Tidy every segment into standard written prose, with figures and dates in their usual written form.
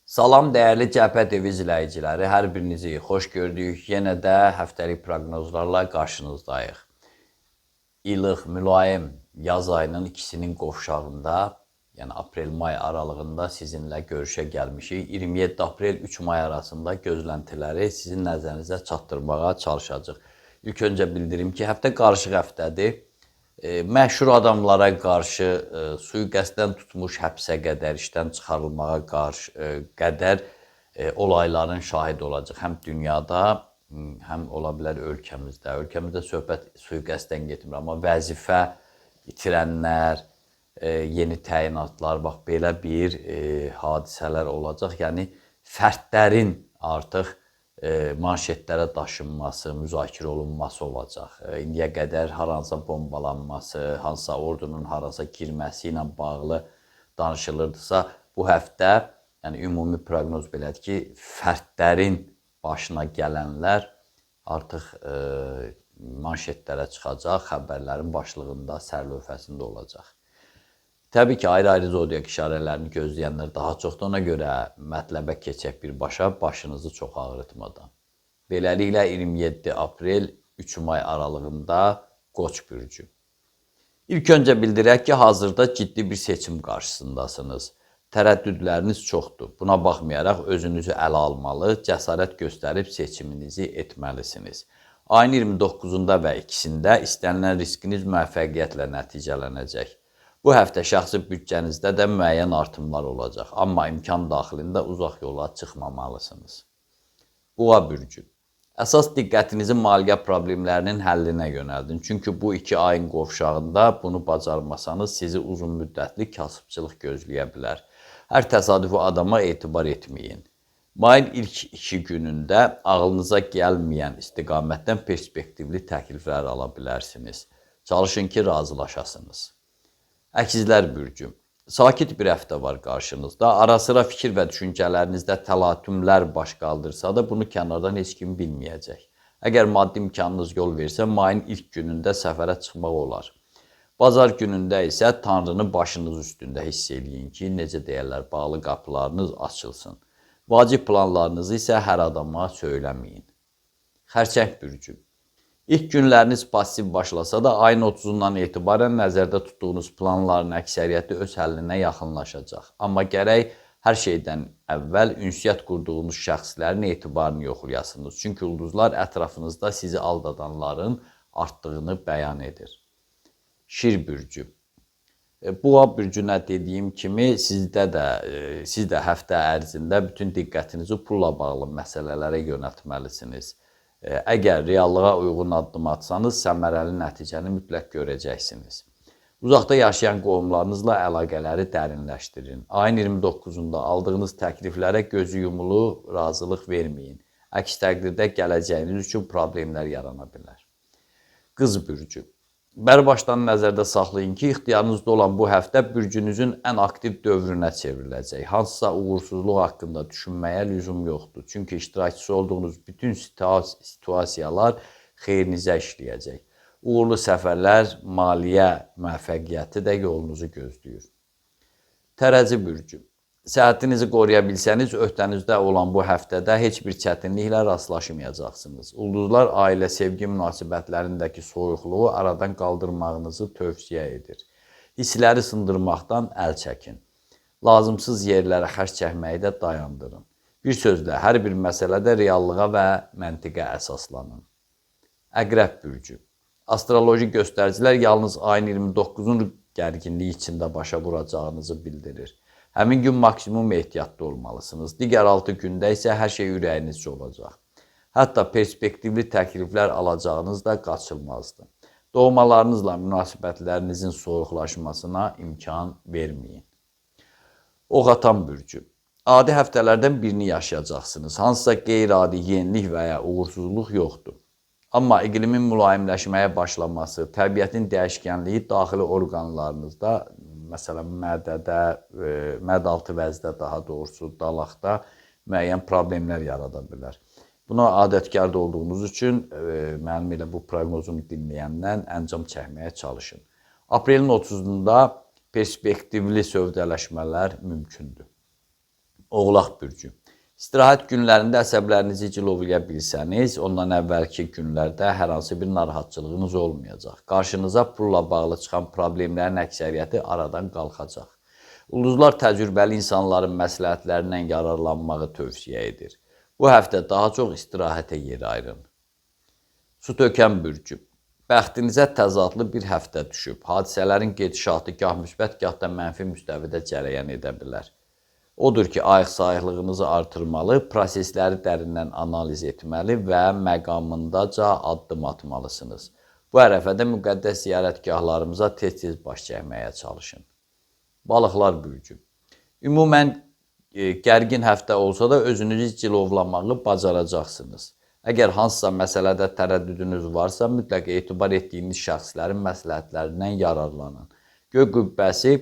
Salam dəyərli Cəbhə TV izləyiciləri, hər birinizi xoş gördük. Yenə də həftəlik proqnozlarla qarşınızdayıq. İlıq, mülayim yaz ayının ikisinin qovşağında, yəni aprel-may aralığında sizinlə görüşə gəlmişik. 27 aprel 3 may arasında gözləntiləri sizin nəzərinizə çatdırmağa çalışacağıq. İlk öncə bildirim ki, həftə qarışıq həftədir. Məşhur adamlara qarşı sui-qəsdən tutmuş həbsə qədər, işdən çıxarılmağa qarşı qədər olayların şahidi olacaq. Həm dünyada, həm ola bilər ölkəmizdə. Ölkəmizdə söhbət sui-qəsdən getmir, amma vəzifə itirənlər, yeni təyinatlar, bax belə bir hadisələr olacaq. Yəni fərdlərin artıq manşetlərə daşınması, müzakirə olunması olacaq. İndiyə qədər hər hansısa bombalanması, hansısa ordunun harasa girməsi ilə bağlı danışılırdısa, bu həftə, yəni ümumi proqnoz belədir ki, fərdlərin başına gələnlər artıq manşetlərə çıxacaq, xəbərlərin başlığında, sərlövhəsində olacaq. Təbii ki, ayrı-ayrı zodiak işarələrini gözləyənlər daha çoxdur. Ona görə mətləbə keçək birbaşa, başınızı çox ağrıtmadan. Beləliklə 27 aprel 3 may aralığında Qoç bürcü. İlk öncə bildirək ki, hazırda ciddi bir seçim qarşısındasınız. Tərəddüdləriniz çoxdur. Buna baxmayaraq özünüzü ələ almalı, cəsarət göstərib seçiminizi etməlisiniz. Ayın 29-unda və 2-sində istənilən riskiniz müvəffəqiyyətlə nəticələnəcək. Bu həftə şəxsi büdcənizdə də müəyyən artımlar olacaq, amma imkan daxilində uzaq yola çıxmamalısınız. Boğa bürcü. Əsas diqqətinizi maliyyə problemlərinin həllinə yönəldin. Çünki bu iki ayın qovşağında bunu bacarmasanız sizi uzun müddətli kasıbçılıq gözləyə bilər. Hər təsadüfi adama etibar etməyin. Mayın ilk 2 günündə ağlınıza gəlməyən istiqamətdən perspektivli təkliflər ala bilərsiniz. Çalışın ki, razılaşasınız. Əkizlər bürcü. Sakit bir həftə var qarşınızda. Ara-sıra fikir və düşüncələrinizdə təlatümlər baş qaldırsa da bunu kənardan heç kim bilməyəcək. Əgər maddi imkanınız yol versə, mayın ilk günündə səfərə çıxmaq olar. Bazar günündə isə Tanrını başınız üstündə hiss eləyin ki, necə deyərlər, bağlı qapılarınız açılsın. Vacib planlarınızı isə hər adama söyləməyin. Xərçəng bürcü. İlk günləriniz pasiv başlasa da ayın 30-undan etibarən nəzərdə tutduğunuz planların əksəriyyəti öz həllinə yaxınlaşacaq. Amma gərək hər şeydən əvvəl ünsiyyət qurduğunuz şəxslərin etibarını yoxlayasınız. Çünki ulduzlar ətrafınızda sizi aldadanların artdığını bəyan edir. Şir bürcü. Boğa bürcünə dediyim kimi siz də həftə ərzində bütün diqqətinizi pulla bağlı məsələlərə yönəltməlisiniz. Əgər reallığa uyğun addım atsanız, səmərəli nəticəni mütləq görəcəksiniz. Uzaqda yaşayan qohumlarınızla əlaqələri dərinləşdirin. Ayın 29-unda aldığınız təkliflərə gözü yumulu razılıq verməyin. Əks təqdirdə gələcəyiniz üçün problemlər yarana bilər. Qız bürcü. Bərbaşdan nəzərdə saxlayın ki, ixtiyarınızda olan bu həftə bürcünüzün ən aktiv dövrünə çevriləcək. Hansısa uğursuzluq haqqında düşünməyə lüzum yoxdur. Çünki iştirakçısı olduğunuz bütün situasiyalar xeyrinizə işləyəcək. Uğurlu səfərlər, maliyyə müvəffəqiyyəti də yolunuzu gözləyir. Tərəzi bürcü. Səhhətinizi qoruya bilsəniz, öhdənizdə olan bu həftədə heç bir çətinliklə rastlaşmayacaqsınız. Ulduzlar ailə sevgi münasibətlərindəki soyuqluğu aradan qaldırmağınızı tövsiyə edir. Hissləri sındırmaqdan əl çəkin. Lazımsız yerlərə xərc çəkməyi də dayandırın. Bir sözlə, hər bir məsələdə reallığa və məntiqə əsaslanın. Əqrəb bürcü. Astroloji göstəricilər yalnız ayın 29-un gərginliyi içində başa vuracağınızı bildirir. Həmin gün maksimum ehtiyatlı olmalısınız. Digər 6 gündə isə hər şey ürəyinizcə olacaq. Hətta perspektivli təkliflər alacağınız da qaçılmazdır. Doğmalarınızla münasibətlərinizin soyuqlaşmasına imkan verməyin. Oxatan bürcü. Adi həftələrdən birini yaşayacaqsınız. Hansısa qeyri-adi yenilik və ya uğursuzluq yoxdur. Amma iqlimin mülayimləşməyə başlaması, təbiətin dəyişkənliyi daxili orqanlarınızda, məsələn, mədədə, mədəaltı vəzdə daha doğrusu, dalaqda müəyyən problemlər yarada bilər. Buna adətkar olduğunuz üçün mənim elə bu proqnozumu dinləyəndən əncam çəkməyə çalışın. Aprelin 30-unda perspektivli sövdələşmələr mümkündür. Oğlaq bürcü. İstirahət günlərində əsəblərinizi cilovlaya bilsəniz, ondan əvvəlki günlərdə hər hansı bir narahatçılığınız olmayacaq. Qarşınıza pulla bağlı çıxan problemlərin əksəriyyəti aradan qalxacaq. Ulduzlar təcrübəli insanların məsləhətlərindən yararlanmağı tövsiyə edir. Bu həftə daha çox istirahətə yer ayırın. Su tökən bürcü. Bəxtinizə təzadlı bir həftə düşüb. Hadisələrin gedişatı gah müsbət, gah da mənfi müstəvidə cərəyan edə bilər. Odur ki, ayıq-sayıqlığınızı artırmalı, prosesləri dərindən analiz etməli və məqamındaca addım atmalısınız. Bu ərəfədə müqəddəs ziyarətgahlarımıza tez-tez baş çəkməyə çalışın. Balıqlar bürcü. Ümumən gərgin həftə olsa da özünüzü cilovlamağı bacaracaqsınız. Əgər hansısa məsələdə tərəddüdünüz varsa, mütləq etibar etdiyiniz şəxslərin məsləhətlərindən yararlanın. Göy qübbəsi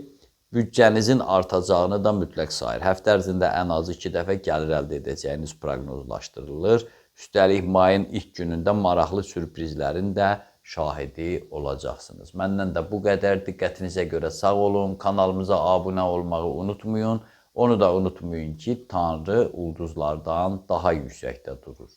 büdcənizin artacağını da mütləq sayır. Həftə ərzində ən azı 2 dəfə gəlir əldə edəcəyiniz proqnozlaşdırılır. Üstəlik mayın ilk günündə maraqlı sürprizlərin də şahidi olacaqsınız. Məndən də bu qədər. Diqqətinizə görə sağ olun. Kanalımıza abunə olmağı unutmayın. Onu da unutmayın ki, Tanrı ulduzlardan daha yüksəkdə durur.